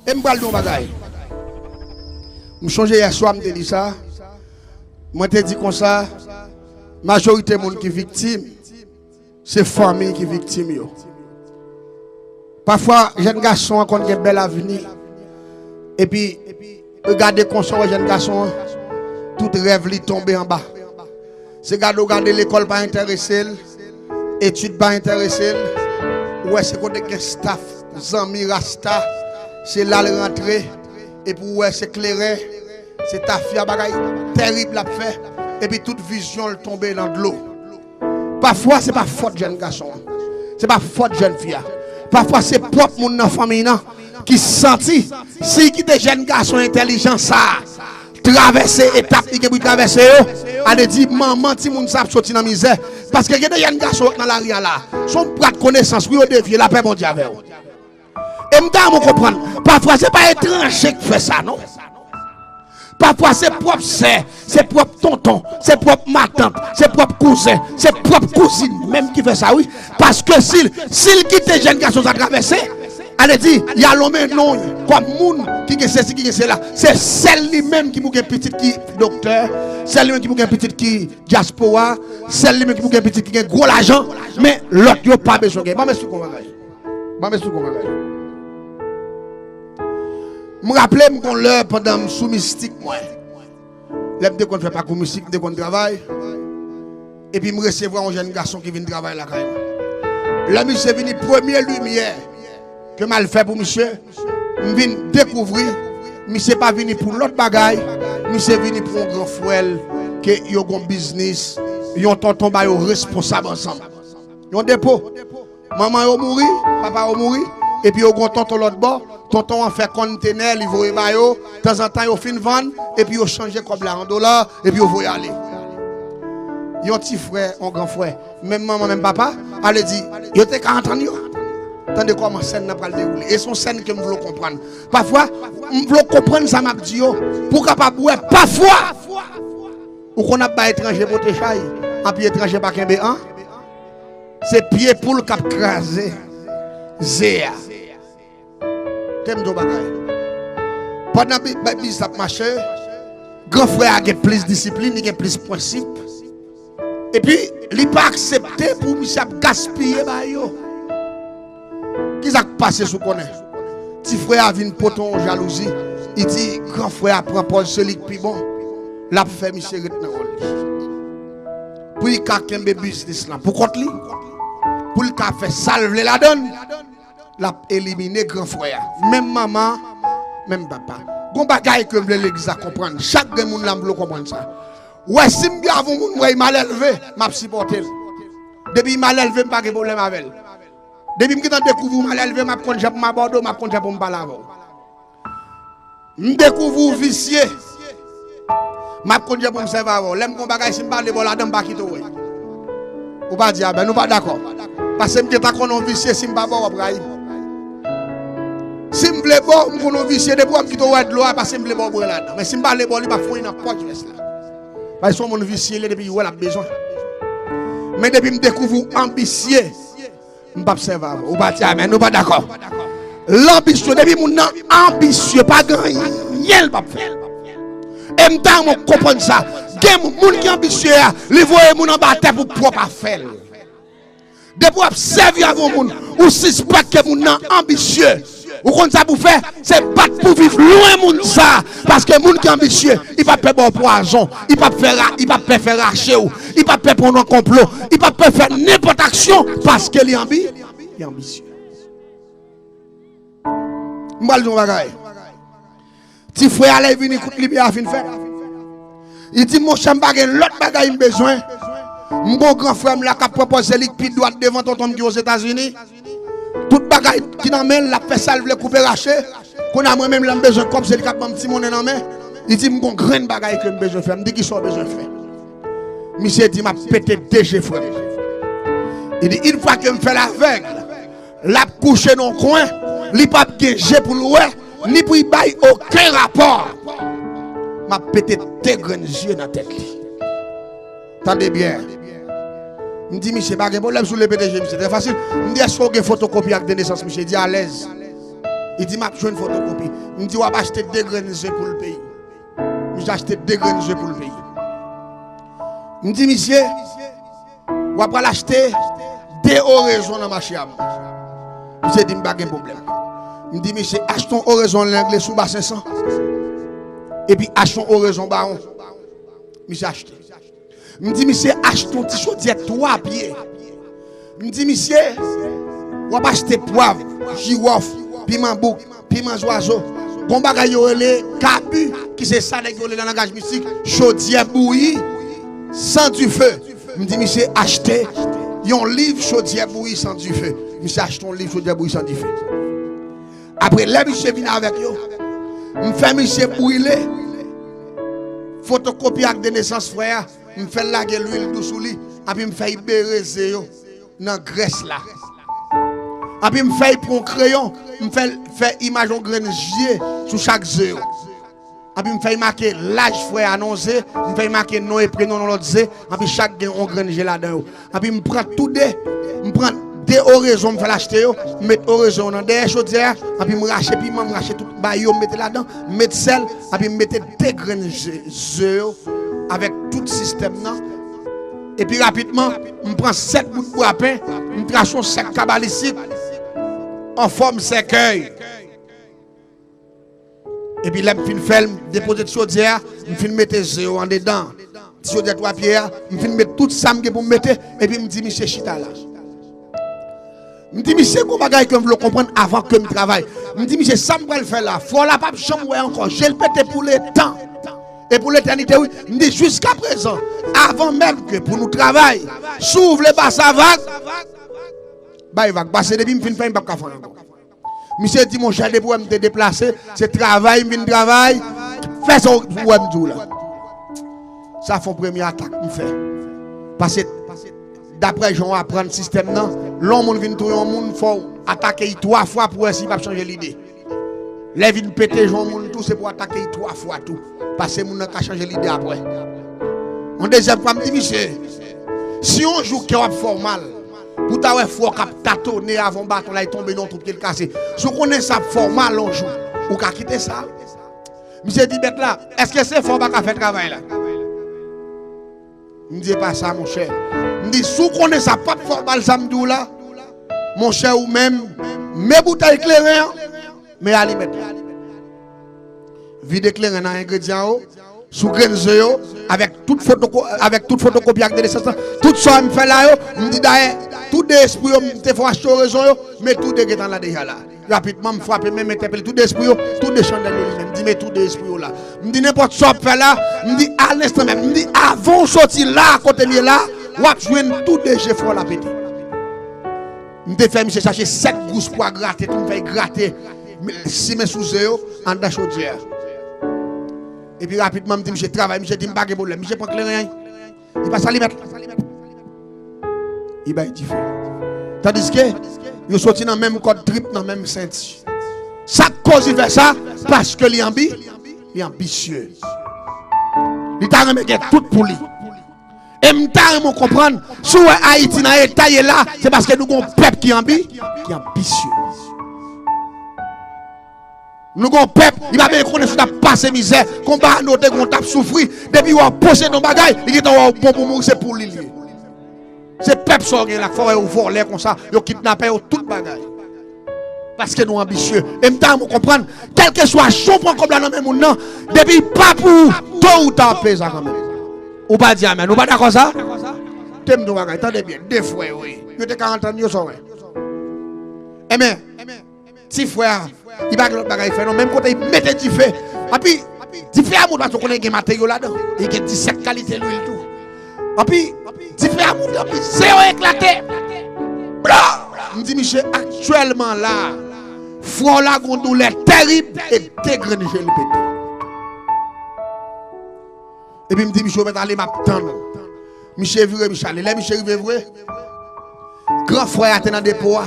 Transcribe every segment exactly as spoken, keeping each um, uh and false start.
E m pral di yon bagay. M chonje yè swa m te di sa. Mwen te di konsa, majorite moun ki viktim, se fanmi ki viktim yo. Pafwa, jèn gason an konn gen bèl avni. Epi, gade konsa w wè jèn gason an, tout rèv li tonbe anba. Se gade w gade lekòl pa enterese l, etid pa enterese l. Ou wè se kote gen staff, zanmi rasta, se la l rantre. Epi ou wè se kleren, se tafya, bagay tèrib l ap fè. Epi tout vizyon l tonbe nan dlo. Pafwa se pa fòt jèn gason an. Se pa fòt jèn fi a. Pafwa se pwòp moun nan fanmiy nan ki santi si l kite jèn gason entèlijan sa a travèse etap li gen pou l travèse yo, ale di manman timoun sa ap soti nan mizè. Paske gen de jèn gason k nan lari a la, se yon brat konesans wi yo devye, lapè Bondye avè w. E m ta renmen w konprann, pafwa se pa etranje k fè sa non. Pafwa se pwòp sè, se pwòp tonton, se pwòp matant, se pwòp kouzen, se pwòp kouzin menm ki fè sa wi. Paske si l, si l kite jèn gason sa travèse, ale di, y a lonmen non l kòm moun ki gen sesi, ki gen sela. Se sèl li menm ki pou gen pitit ki doktè, sèl li menm ki pou gen pitit ki dyaspora, sèl li menm ki pou gen pitit ki gen gwo lajan, men lòt yo pa bezwen gen. Ban m esplike w yon bagay. Ban m esplike w yon bagay. M raple m gon lè pandan m sou mistik mwen. Lè m te konn fè pakou mistik, m te konn travay. Epi m resevwa yon jèn gason ki vin travay lakay mwen. Lè misye vini, premye limyè ke m al fè pou misye, m vin dekouvri misye pa vini pou lòt bagay, misye vini pou yon gran frè l ke yo gon biznis, yon tonton ba yo responsab ansanm. Yon depo. Manman yo mouri, papa yo mouri, epi yo gon tonton lòt bò. Tonton an fè konntenè, li voye ba yo. Tanzantan yo fin vann, epi yo chanje kòb la an dola, epi yo voye ale. Yon ti frè, yon gran frè, menm manman, menm papa, ale di, yo te ka antann yo. Tande kòman sèn nan pral dewoule. E se yon sèn ke m vle w konprann. Pafwa, m vle w konprann sa m ap di yo, pou w kapab wè, pafwa, ou konn ap bay etranje pote chay, anpi etranje pa kenbe an. Se pye poul k ap kraze ze a. Tande m di w bagay. Pandan bi-, bi-, biznis ap mache, gran frè a gen plis disiplin, li gen plis prensip. Epi, li pa aksepte pou misye ap gaspiye bagay yo. Kisa k pase sou konnen? Ti frè a vin pote yon jalouzi. Li di, gran frè a pran pòz se li k pi bon. L ap fè misye ret nan wòl li. Pou li ka kenbe biznis lan pou kont li. Pou li ka fè sa l vle ladan l. L ap elimine gran frè a. Menm manman, menm papa. Gon bagay ke m vle legliz la konprann. Chak grenn moun la m vle w konprann sa. Ou wè si m byen avè yon moun, m wè li malelve, m ap sipòte l. Depi li malelve, m pa gen pwoblèm avè l. Depi m gentan dekouvri w malelve, m ap konn jan pou m abòde w, m ap konn jan pou m pale avè w. M dekouvri w visye, m ap konn jan pou m sèvi avè w. Lè m gon bagay, si m pa vle ba w ladan, m pa kite w wè. Ou pa di amèn, ou pa dakò. Paske m gentan konnen w visye, si m pa ba w, w ap rayi m. Si m vle ba w, m konnen w visye, depi w ap kite w wè dlo a, paske m vle ba w bwè ladan. Men si m pa vle ba w, li pa founi nan pòch vès la. Paske se yon moun visye li ye, depi li wè l ap bezwen. Men depi m dekouvri w anbisye, m p ap sèvi avè w. Ou pa di amèn, ou pa dakò. Lanbisyon, depi moun nan anbisye, pa gen anyen l p ap fè. E m ta renmen w konprann sa. Gen moun ki anbisye a, li voye moun anba tè pou pwòp afè l. Depi w ap sèvi avè yon moun, ou sispèk ke moun nan anbisye. Ou konn sa pou fè? Se bat pou viv lwen moun sa. Paske moun ki anbisye, li p ap pè ba w pwazon, li p ap fè ra-, li p ap pè fè rache w, li p ap pè pran w nan konplo, li p ap pè fè nenpòt aksyon paske li anbi-, li anbisye. M pral di w yon bagay. Ti frè a lè l vini, kout limyè a fin fèt. Li di, monchè, m pa gen lòt bagay m bezwen. M gon gran frè m la k ap pran pòz se li k pi dwat devan tonton m ki Ozetazini. Tout bagay ki nan men l, l ap fè sa l vle, koupe rache. Kounye a mwen menm lè m bezwen kòb, se li k ap ban m ti monnen nan men. Li di, m gon grenn bagay ke m bezwen fè. M di, kisa w bezwen fè? Misye di, m ap pete de je frè m. Li di, une fois que m fè l avèg, l ap kouche nan yon kwen, li p ap gen je pou l wè, ni pou l bay okenn rapò. M ap pete de grenn zye nan tèt li. Tande byen. M di misye, pa gen pwoblèm si w vle pete je misye, trè fasil. M di, èske w gen fotokopi ak de nesans misye? Li di, alèz. Li di, "M ap jwenn fotokopi." M di, "W ap achte de grenn ze pou l peye." Misye achte de grenn ze pou l peye. M di misye, "W ap pral achte de orezon nan mache a." Misye di m pa gen pwoblèm. M di misye, "Achte yon orezon lengle sou ba senk san, epi achte yon orezon bawon." Misye achte. M di misye, "Achte yon ti chodyè twa pye." M di misye, "W ap achte pwav, jiwòf, piman bouk, piman zwazo." Gon bagay yo rele kabi, ki se sa nèg yo rele nan langaj mistik, chodyè bouyi san dife. M di misye achte yon liv chodyè bouyi san dife. Misye achte yon liv chodyè bouyi san dife. Apre, lè misye vin avèk yo, m fè misye brile fotokopi ak de nesans frè a, m fè l lage lwil dou sou li, epi m fè l bere ze yo nan grès la. Epi m fè l pran yon kreyon, m fè l fè imaj yon grenn je sou chak ze yo. Epi m fè l make laj frè a nan yon ze, m fè l make non e prenon nan lòt ze, epi chak gen yon grenn je ladan yo. Epi m pran tou de, m pran de orezon m fè l achte yo, m met orezon yo nan dèyè chodyè a, epi m rache piman, m rache tout bay yo, m mete ladan, m met sèl, epi m mete de grenn ze, ze yo avèk tout sistèm nan. Epi rapidman, m pran sèt bout bwa pen, m trache yon sèk kabalistik an fòm sèkèy. Epi lè m fin fè l, m depoze ti chodyè a, m fin mete ze yo andedan. Ti chodyè twa pye a, m fin met tout sa m gen pou m mete, epi m di misye chita la. M di misye gon bagay ke m vle w konprann avan ke m travay. M di misye sa m pral fè la, frè w la p ap janm wè ankò, je l pete pou letan e pou letènite wi. M di jiskaprezan, avan menm ke pou nou travay, si w vle ba sa vag, bay vag, paske depi m fin fè m p ap ka fè ankò. Misye di, "Monchè, depi w wè m te deplase, se travay m vin travay, fè sa w wè m di w la." Sa fè yon premye atak m fè. Paske, daprè jan w aprann sistèm nan, lè yon moun vin touye yon moun, fò w atake l twa fwa pou w wè si l p ap chanje lide. Lè vin pete jan yon moun tou, se pou w atake l twa fwa tou. Paske moun nan ka chanje lide apre. Yon dezyèm fwa, m di misye, si yon jou kè w ap fè w mal, pou w ta wè frè w k ap tatone avè yon baton la, li tonbe nan yon twou, pye l kase. Si w konnen sa ap fè w mal yon jou, ou ka kite sa. Misye di bèt la, "Èske se fè w pa ka fè travay la?" M di, "E pa sa, monchè." M di, "Si w konnen sa p ap fè w mal, sa m di w la, monchè, ou menm, men boutèy kleren an, men alimèt la. Vide kleren nan engredyan yo, sou grenn ze yo, avèk tout fotoko-, avèk tout fotokopi ak de nesans lan, tout sa m fè la yo, m di dayè, tou de espri yo, m te fè w achte orezon yo, men tou de gentan la deja la." Rapidman, m frape men m entèpele tou de espri yo, tou de chandèl yo limen. M di, "Men tou de espri yo la." M di, "Nenpòt sa w ap fè la," m di, "alenstan menm," m di, "avan w soti la, kote m ye la, w ap jwenn tou de je frè w la pete." M te fè misye chache sèt gous pwa grate tou, m fè l grate, simen sou ze yo, anndan chodyè a. Epi rapidman, m di misye travay, misye di m pa gen pwoblèm. Misye pran kleren an, li pase alimèt la. Li bay dife. Tandiske, yo soti nan menm kòd trip, nan menm senti. Sa k koz li fè sa? Paske li anbi, li anbisye. Li ta renmen gen tout pou li. E m ta renmen w konprann, si w wè Ayiti nan eta l ye la, se paske nou gon pèp ki anbi, ki anbisye. Nou gon pèp, li pa bezwen konnen si w t ap pase mizè, konba nou te gon t ap soufri, depi w posede yon bagay, li gentan wè w bon pou mouri, se pou li l ye. Se pèp sa w gen la k fè w wè yo vòlè konsa, yo kidnapè, yo tout bagay. Paske nou anbisye. E m ta renmen w konprann, kèlkeswa jan w pran kòb la nan men moun nan, depi l pa pou ou, to ou ta w ap peye sa kanmenm. Ou pa di amèn. Ou pa dakò sa? Te m di w bagay, tande byen, de frè yo ye. Yo te ka antann yo, sa w wè. Enben, ti frè a, li pa gen lòt bagay fè non, menm kote li mete dife. Epi, dife a moute paske w konnen gen materyo ladan. Li gen disèt kalite lwil tou. Epi, dife a moute, epi ze yo eklate. Blan! M di misye, aktyèlman la, frè w la gon doulè terib e de grenn je l pete. Epi m di misye, "Ou mèt ale, m ap tann ou." Misye vire, misye ale. Lè misye rive vre, gran frè a te nan depo a.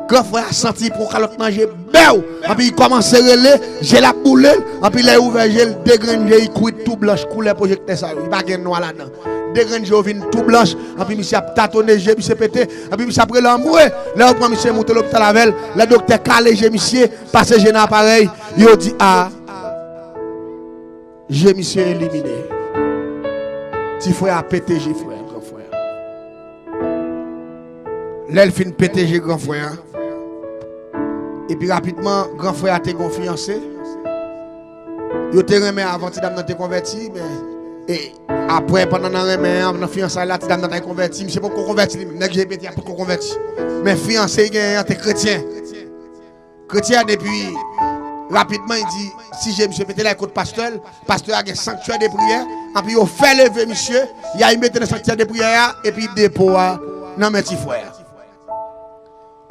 Gran frè a santi li pran kalòt nan je, bèw! Epi li kòmanse rele, je l ap boule l. Epi lè li ouvè je l, de grenn je li kwit tou blanch, koulè pwojektè sa yo. Li pa gen nwa ladan. De grenn je yo vin tou blanch, anpi misye ap tatone je, misye pete, anpi misye ap rele anmwe. Lè yo pran misye moute lopital avè l, lè doktè kale je misye, pase je nan aparèy, yo di a, je misye elimine. Ti frè a pete je frè, gran frè. Lè l fin pete je gran frè a, epi rapidman, gran frè a te gon fiyanse. Yo te renmen avan ti dam nan te konvèti, men e, apre, pandan nan renmen an, nan fiyansay la, ti dam nan t al konvèti. Misye poko konvèti li menm. Nèg je pete a poko konvèti. Men fiyanse li genyen an te kretyen. Kretyen, epi rapidman, li di, si je misye pete la, kot pastè l, pastè a gen sanktyè de priyè, anpi yo fè leve misye, y al mete nan sanktyè de priyè a, epi depo a nan men ti frè a.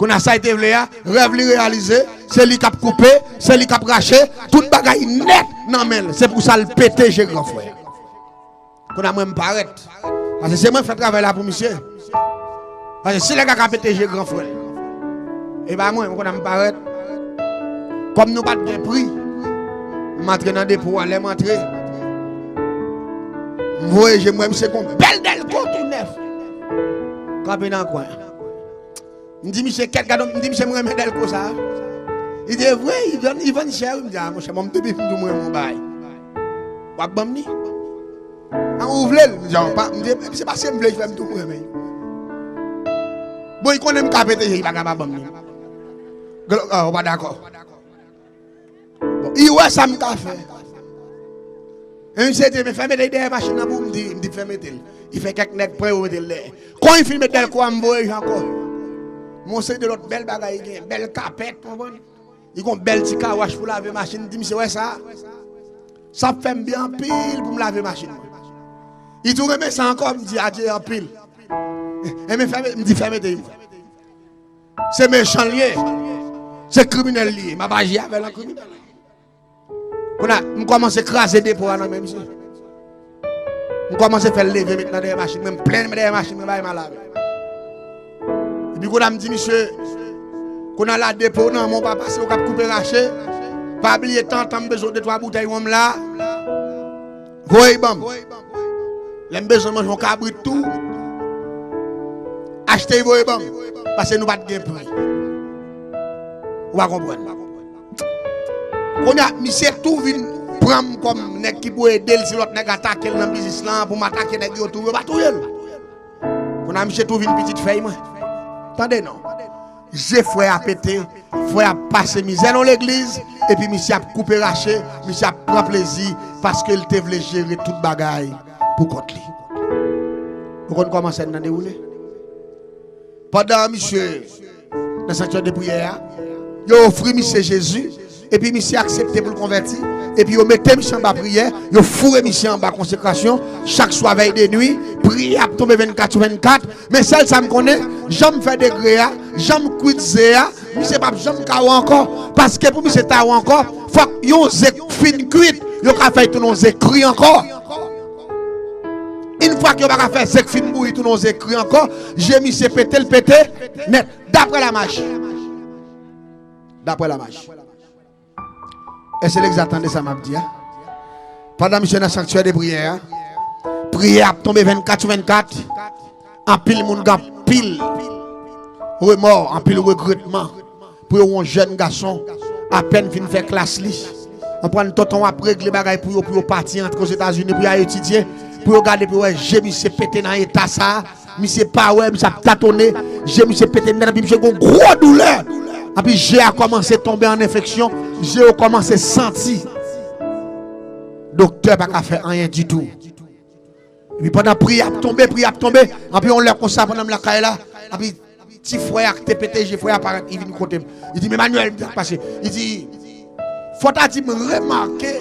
Kounye a sa li te vle a, rèv li reyalize, se li k ap koupe, se li k ap rache, tout bagay nèt nan men l. Se pou sa l pete je gran frè. Kounye a mwen m parèt. Paske se mwen k fè travay la pou misye. Paske si nèg la ka pete je gran frè l, e pa mwen, kounye a m parèt. Kòm nou pa t gen pri, m antre nan depo a, lè m antre, m voye je m wè misye gon bèl dèlko tou nèf kanpe nan kwen an. M di misye kèt, gade, m di misye m renmen dèlko sa. Li di vre, li vann, li vann chè wi. M di a monchè, bon, m depi m di w m renmen yon bagay, w ap ban m li? An ou vle l? M di a w pa, m di se paske m vle l fè m tou m renmen l. Bon, li konnen m ka pete je, li pa ka pa ban m li. Glo- ah, ou pa dakò. Bon, li wè sa m ka fè. E misye di men fè mete l dèyè machin nan pou m di, m di fè mete l. Li fè kèk nèg pran yo mete l dèyè. Kon li fin met dèlko a, m voye je ankò. M wè yon seri de lòt bèl bagay li gen, bèl kapèt, konprann? Li gon bèl ti kawach pou lave machin, m di misye wè sa? Sa ap fè m byen anpil pou m lave machin mwen. Li di ou renmen sa ankò? M di adye anpil. Enben fè, m di fè mete l. Se mechan l ye. Se kriminèl li ye. M ap aji avè l an kriminèl. Kounye a, m kòmanse kraze depo a nan men misye. M kòmanse fè l leve met nan dèyè machin mwen, m plen dèyè machin mwen, bay mal avè l. Epi kounye a, m di misye, kounye a la depo nan men w pa pase, w k ap koupe rache. Pa bliye tantan m bezwen de twa boutèy wonm la. Voye ban m. Lè m bezwen manje yon kabrit tou, achte l voye ban m. Paske nou pa t gen pri. Ou pa konprann. Kounye a, misye tou vin pran m kòm nèg ki pou ede l si lòt nèg atake l nan biznis lan, pou m atake nèg yo tou, yo pa touye l. Kounye a, misye tou vin pitit fèy mwen. Tande non. Je frè a pete, frè a pase mizè nan legliz, epi misye ap koupe rache, misye ap pran plezi, paske l te vle jere tout bagay pou kont li. Ou konn kòman sèn nan dewoule? Pandan misye nan sanktyè de priyè a, yo ofri misye Jezi, epi misye aksepte pou l konvèti, epi yo mete misye anba priyè, yo foure misye anba konsekrasyon, chak swa vèy de nwi, priyè ap tonbe vennkat sou vennkat, men sèl sa m konnen, jan m fè degre a, jan m kwit ze a, misye p ap janm ka wè ankò, paske pou misye ta wè ankò, fòk yon ze k fin kwit, yo ka fè l tounen yon ze kri ankò. Yon fwa ke yo pa ka fè ze k fin bouyi tounen yon ze kri ankò, je misye pete, l pete nèt. Daprè Lamach. Daprè Lamach. Èske legliz la tande sa m ap di a? Pandan misye nan sanktyè de priyè a, priyè ap tonbe vennkat sou vennkat, anpil moun gen anpil remò, anpil regretman. Pou yo wè yon jèn gason apèn fin fè klas li, konprann, tonton ap regle bagay pou yo, pou yo pati antre Ozetazini, pou y al etidye, pou yo gade, pou yo wè je misye pete nan eta sa a, misye pa wè, misye ap tatone, je misye pete nèt, epi misye gen yon gwo doulè. Epi je a kòmanse tonbe an enfeksyon, je yo kòmanse santi. Doktè pa ka fè anyen ditou. Epi pandan priyè ap tonbe, priyè ap tonbe, anpi yon lè konsa pandan m lakay la, anpi ti frè a ki te pete je frè a parèt, li vin kote m. Li di, men Manuel, m di sa k pase. Li di, fò ta di m remake,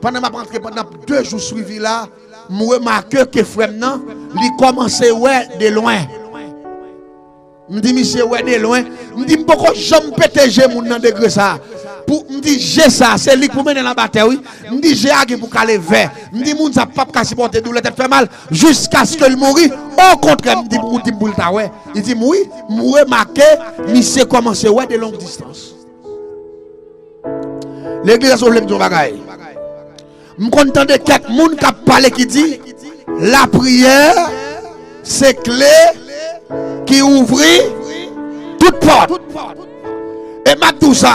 pandan m ap antre, pandan de jou swivi la, m remake ke frè m nan, li kòmanse wè de lwen. M di misye wè de lwen. M di m poko janm pete je moun nan degre sa. Pou m di je sa, se li k pou mennen l anba tè wi. M di je a gen pou kale vè. M di moun sa p ap ka sipòte doulè, tèt fè mal, jiskaske l mouri. Okontrè, m di ou di m pou l ta wè. Li di m wi, m remake misye kòmanse wè de long distans. Legliz, èske w vle m di w yon bagay? M konn tande kèk moun k ap pale ki di, Lapriyè se kle ki ouvri tout pòt. E m ap di w sa,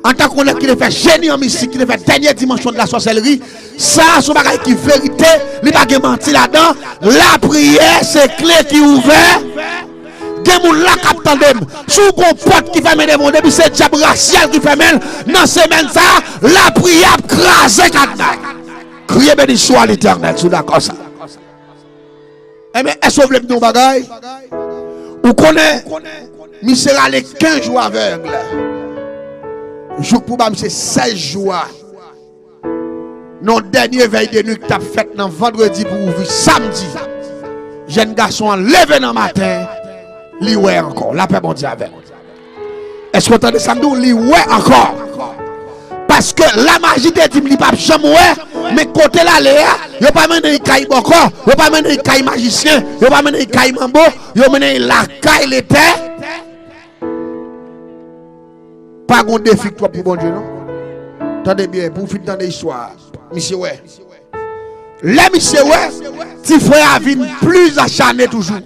antanke yon nèg ki te fè jeni an mistik, ki te fè dènye dimansyon de la sòsèlri, sa a se yon bagay ki verite, li pa gen manti ladan. Lapriyè se kle ki ouvè. Gen moun la k ap tande m. Si w gon pòt ki fèmen devan w, depi se dyab rasyèl ki fèmen l, nan semèn sa a, lapriyè ap kraze kadna. Kriye benediksyon a Letènèl, si w dakò sa. Enben, èske w vle m di w yon bagay? Ou konnen, misye rale kenz jou avèg. Jouk pou ba misye sèz jou a. Nan yon dènye vèy de nwi ki t ap fèt nan vandredi pou ouvri samdi, jèn gason an leve nan maten, li wè ankò. Lapè Bondye avè w. Èske w tande sa m di w? Li wè ankò. Paske lamaji te di m li p ap janm wè, men kote l ale a, yo pa mennen l kay bòkò, yo pa mennen l kay majisyen, yo pa mennen l kay manbo, yo mennen l lakay Letè. Pa gon defi k twòp pou Bondye, non. Tande byen, pou w fin tande istwa a. Misye wè. Lè misye wè, ti frè a vin pli achane toujou.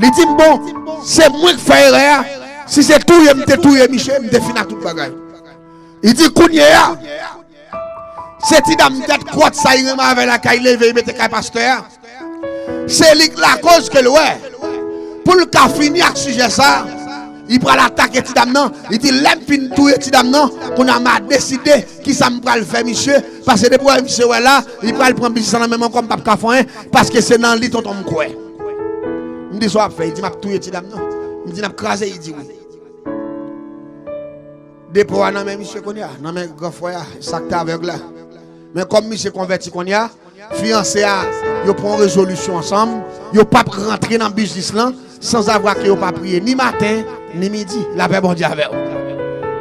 Li di m, bon, se mwen k fè erè a. Si se touye m te touye misye, m te fin ak tout bagay. Li di, kounye a, se ti dam tèt kwòt sa, li renmen avè l la, kay leve, li mete kay pastè a. Se li k lakoz ke l wè. Pou l ka fini ak sijè sa, li pral atake ti dam nan. Li di, lè m fin touye ti dam nan, kounye a m a deside kisa m pral fè misye. Paske depi w wè misye wè la, li pral pran biznis lan nan men m ankò, m p ap ka fè anyen, paske se nan li tonton m kwè. M di, sa w ap fè? Li di, m ap touye ti dam nan. M di, n ap kraze? Li di, wi. Depo a nan men misye kounye a, nan men gran frè a, sa k te avèg la. Men kòm misye konvèti kounye a, fiyanse a, yo pran yon rezolisyon ansanm, yo p ap rantre nan biznis lan sanzavwa ke yo pa priye ni maten, ni midi. Lapè Bondye avè w.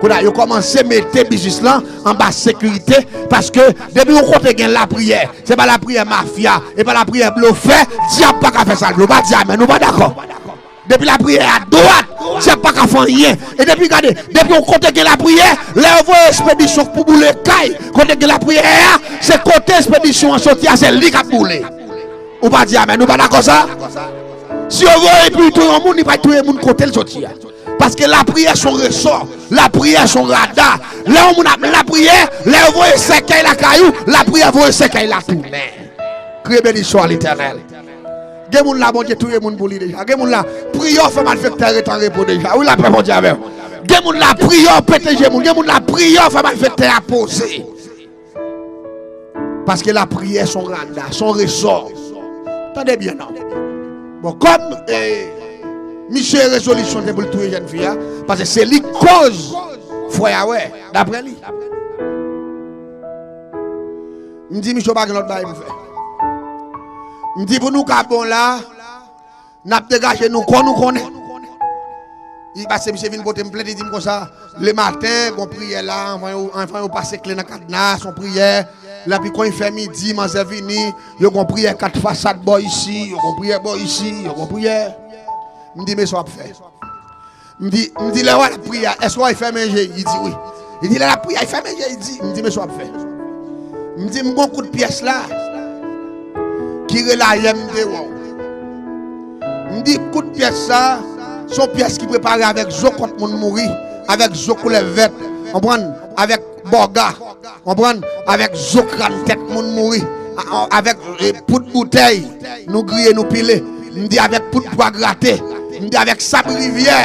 Kounye a, yo kòmanse mete biznis lan anba sekirite, paske depi yon kote gen lapriyè, se pa lapriyè mafya, e pa lapriyè blofè, dyab pa ka fè sa l vle. Ou pa di amèn, ou pa dakò. Depi lapriyè a dwat, dyab pa ka fè anyen. E depi, gade, depi yon kote gen lapriyè, lè yo voye espedisyon pou boule kay, kote gen lapriyè a, se kote espedisyon an soti a, se li k ap boule. Ou pa di amèn, ou pa dakò sa? Si yo voye pou touye yon moun, li pral touye moun kote l soti a. Paske lapriyè se yon resò, lapriyè se yon rada. Lè yon moun ap lapriyè, lè yo voye sèkèy lakay ou, lapriyè voye sèkèy la tounen. Kriye benediksyon a Letènèl. Gen moun la, Bondye touye moun pou li deja. Gen moun la, priyè w fè malfektè ret an repo deja. Wi, lapè Bondye avè w. Gen moun la, priyè w pete je moun. Gen moun la, priyè w fè malfektè a poze. Paske lapriyè se yon rada, se yon resò. Tande byen non. Bon, kòm, eh, misye rezolisyon te pou l touye jèn fi a, paske se li k koz frè a wè, daprè li. M di, misye, pa gen lòt bagay pou fè. M di, pou nou ka bon la, n ap degaje nou kon nou konnen. Li pase, misye vin pote m plent, li di m konsa, lematen, gon priyè la, anvan yo, anvan yo pase kle nan kadna, se yon priyè. Lè pi kon li fè midi, manzè vini, yo gon priyè kat fasad bò isi, yo gon priyè bò isi, yo gon priyè. M di, men sa w ap fè. M di, m di, lè w al ap priye a, èske w al fèmen je? Li di wi. Li di, lè l ap priye a, li fèmen je, li di. M di, men sa w ap fè. M di, m gon kout pyès la ki rele ayè m te wè w. M di, kout pyès sa, se yon pyès ki prepare avèk zo kont moun mouri, avèk zo koulè vèt, konprann? Avèk bòga. Konprann? Avèk zo kràn tèt moun mouri. A, a, avèk, e, poud boutèy. Nou griye, nou pile. M di avèk poud pwa grate. M di avèk sab rivyè.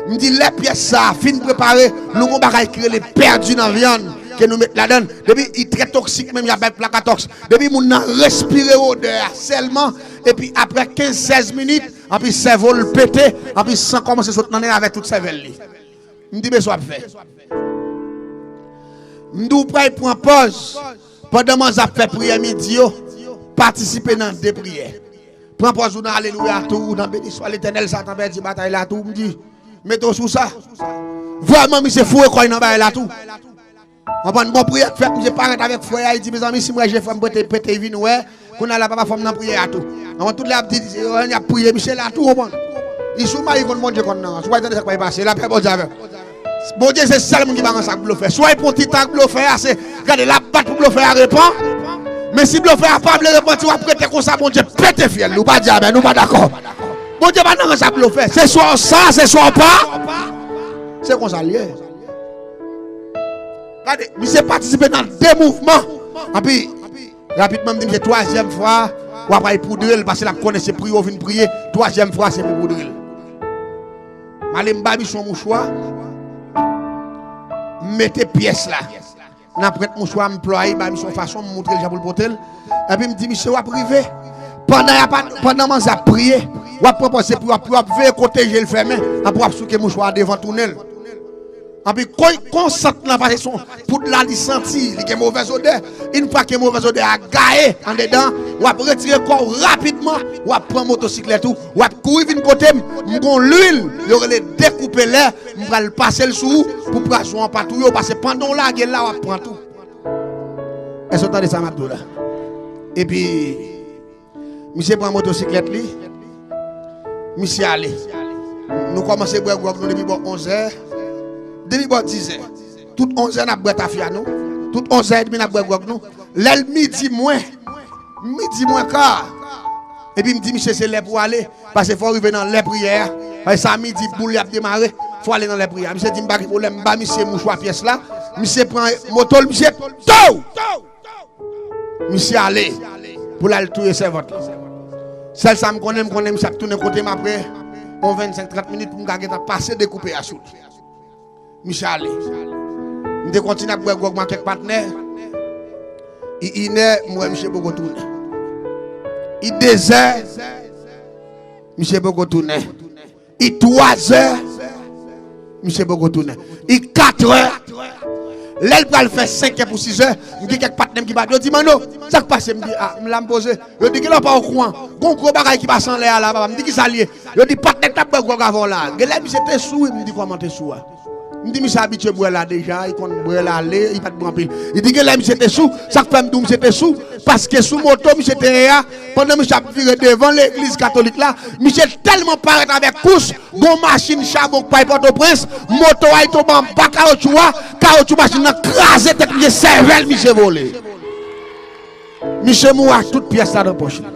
M di lè pyès sa a fin prepare, nou gon bagay ki rele pèdi nan vyann ke nou met ladann. Depi li trè toksik menm, y ap bay plakatòks. Depi moun nan respire odè a sèlman, epi aprè kenz, sèz minit, anpi sèvo l pete, anpi san kòmanse sot nan nen avèk tout sèvèl li. M di, men sa w ap fè. M di, w pral pran pòz pandan manzè ap fè priyè midi yo, patisipe nan de priyè. Pran pòz ou nan alelouya tou, ou nan beni swa Letènèl, Satan pèdi batay la tou. M di, mete w sou sa. Vrèman, misye foure kò l nan bagay la tou. Konprann, gon priyè k fèt, misye parèt avèk frè a, li di, mezanmi, si m wè je frè m pete, pete vin wè, kounye a la papa fò m nan priyè a tou. Konprann, tout lè y ap di, y ap priye, misye la tou, konprann. Li sou mayi konn Bondye konn nan, si w pa tande sa k pral pase, lapè Bondye avè w. Bondye se sèl moun ki pa rann sa ak blofè. Si w al pran ti tan ak blofè a, se, gade, l ap bat pou blofè a repan. Men si blofè a pa vle repanti, w ap rete konsa, Bondye pete fyèl li. Ou pa di amèn, ou pa dakò. Bondye pa nan rans ak blofè. Se swa w sa, se swa w pa. Se konsa l ye. Gade, misye patisipe nan de mouvman. Anpi, rapidman, m di misye twazyèm fwa, w ap al poudre l, paske l ap konnen se priye w vin priye. Twazyèm fwa, se pou poudre l. M ale, m ba misye yon mouchwa, m mete pyès la. Nan pwent mouchwa, m plwaye, ba misye yon fason, m montre l jan pou l pote l. Epi m di misye, w ap rive. Pandan y ap, pandan manzè ap priye, w ap pran pòz se pou w ap, w ap veye kote je l fèmen, anpi w ap souke mouchwa a devan tounen l. Anpi kon, kon sant lan pase sou poud la, li santi, li gen movèz odè. Yon fwa ke movèz odè a gaye andedan, w ap retire kò w rapidman, w ap pran motosiklèt ou, w ap kouri vin kote m, m gon lwil, yo rele dekoupe lè, m pral pase l sou ou, pou pwazon an pa touye w, paske pandan w lage l la, w ap pran tou. Èske w tande sa m ap di w la? Epi, misye pran motosiklèt li, misye ale. Nou kòmanse bwè gwòg nou depi bò onzè, depi bò dizè. Tout onzè n ap bwè tafya nou. Tout onzè edmi n ap bwè gwòg nou. Lè l midi mwen, midi mwen ka, epi m di misye se lè pou ale. Paske fò w rive nan lè priyè a. Paske sa midi boul y ap demare. Fò w ale nan lè priyè a. Misye di m pa gen pwoblèm, m ba misye mouchwa pyès la. Misye pran moto l, misye tou! Misye ale pou l al touye sèvant la. Sèl sa m konnen, m konnen misye ap tounen kote m apre yon vennsenk trant minit pou m ka gentan pase dekoupe a sou li. Misye ale. M te kontinye ap bwè gwòg mwen ak kèk patnè. I inè, m wè misye poko tounen. I dezè, misye poko tounen. I twazè, misye poko tounen. I katrè, lè l pral fè senkè pou sizè, m gen kèk patnè m ki pa, yo di, Manno, sa k pase? M di, a, m la m poze. Yo di, genlè w pa okouran. Gon gwo bagay ki pase anlè a la, papa. M di, kisa l ye? Yo di, patnè k t ap bwè gwòg avè w la, genlè misye te sou, wi. M di, kòman te sou a? M di, misye abitye bwè la deja, li konn bwè l ale, li pa t bwè anpil. Li di, genlè misye te sou, sa k fè m di w misye te sou, paske sou moto misye te ye a, pandan misye ap vire devan legliz katolik la, misye tèlman parèt avèk kous, gon machin chabon k pral Pòtoprens, moto a, li tonbe anba kawotchou a, kawotchou machin nan kraze tèt misye, sèvèl misye vole. Misye mouri ak tout pyès la nan pòch li.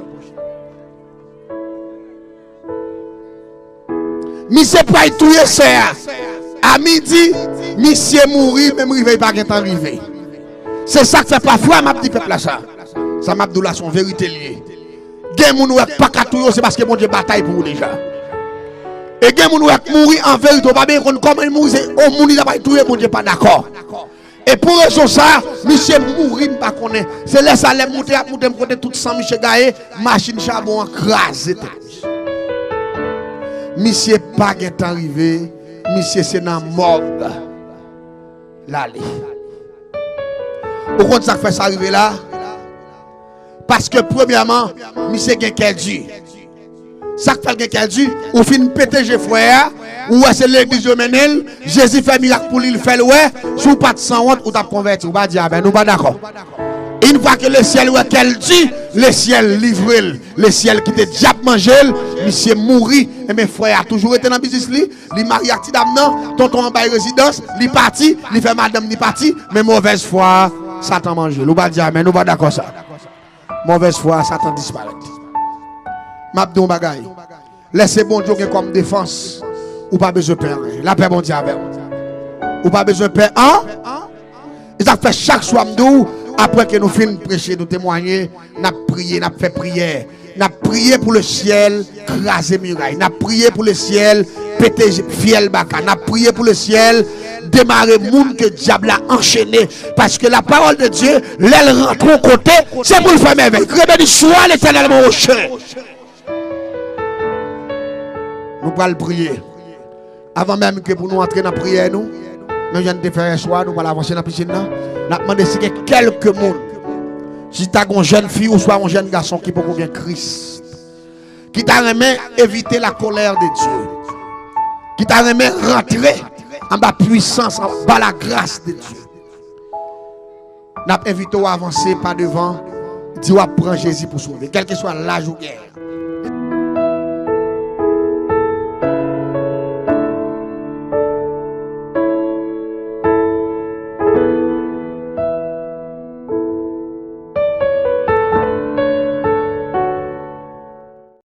Misye pral touye sè a. A midi, misye mouri, menm rive, li pa gentan rive. Se sa k fè pafwa m ap di pèp la sa. Sa m ap di w la, se yon verite l ye. Gen moun ou wè k pa ka touye w, se paske Bondye batay pou ou deja. E gen moun ou wè k mouri, an verite, ou pa byen konn kòman l mouri, se yon moun li ta pral touye, Bondye pa dakò. E pou rezon sa a, misye mouri, m pa konnen. Se lè sa, lè moute ap moute, m kote tout san misye gaye, machin chabon an kraze tèt misye. Misye pa gentan rive, misye se nan mòg l ale. Ou konn sa k fè sa rive la? Paske premyèman, misye gen kè di. Sa k fè l gen kè di, ou fin pete je frè a, ou wè se legliz yo mennen l, Jezi fè mirak pou li, l fè l wè, si w pa t sanwont, ou t ap konvèti, ou pa di amèn, ou pa dakò. Yon fwa ke lesyèl wè kè l di, lesyèl livre l, lesyèl kite dyab manje l, misye mouri, enben frè a toujou rete nan biznis li, li marye ak ti dam nan, tonton an bay rezidans, li pati, li fè madanm li pati, men movèz fwa a, Satan manje l, ou pa di amèn, ou pa dakò sa. Movèz fwa a, Satan disparèt. M ap di w yon bagay. Lè se Bondye w gen kòm defans, ou pa bezwen pè anyen. Lapè Bondye avè w. Ou pa bezwen pè an. E sa k fè chak swa m di w, apre ke nou fin preche, nou temwaye, n ap priye, n ap fè priyè. N ap priye pou lesyèl kraze miray. N ap priye pou lesyèl pete fyèl baka. N ap priye pou lesyèl demare moun ke dyab la anchene. Paske la parole de Dieu, lè l rantre yon kote, se pou l fè mèvèy. Grebe di swa Letènèl mon rocher. Nou pral priye. Avan menm ke pou nou antre nan priyè nou, menm jan n te fè yè swa, nou pral avanse nan pisin nan. N ap mande si gen kèlke moun, si ta gen yon jèn fi oswa yon jèn gason ki poko gen Kris, ki ta renmen evite la colère de Dieu, ki ta renmen rantre anba pwisans, anba la grâce de Dieu. N ap envite w avanse pa devan, di w ap pran Jezi pou sove, kèlkeswa laj ou gen.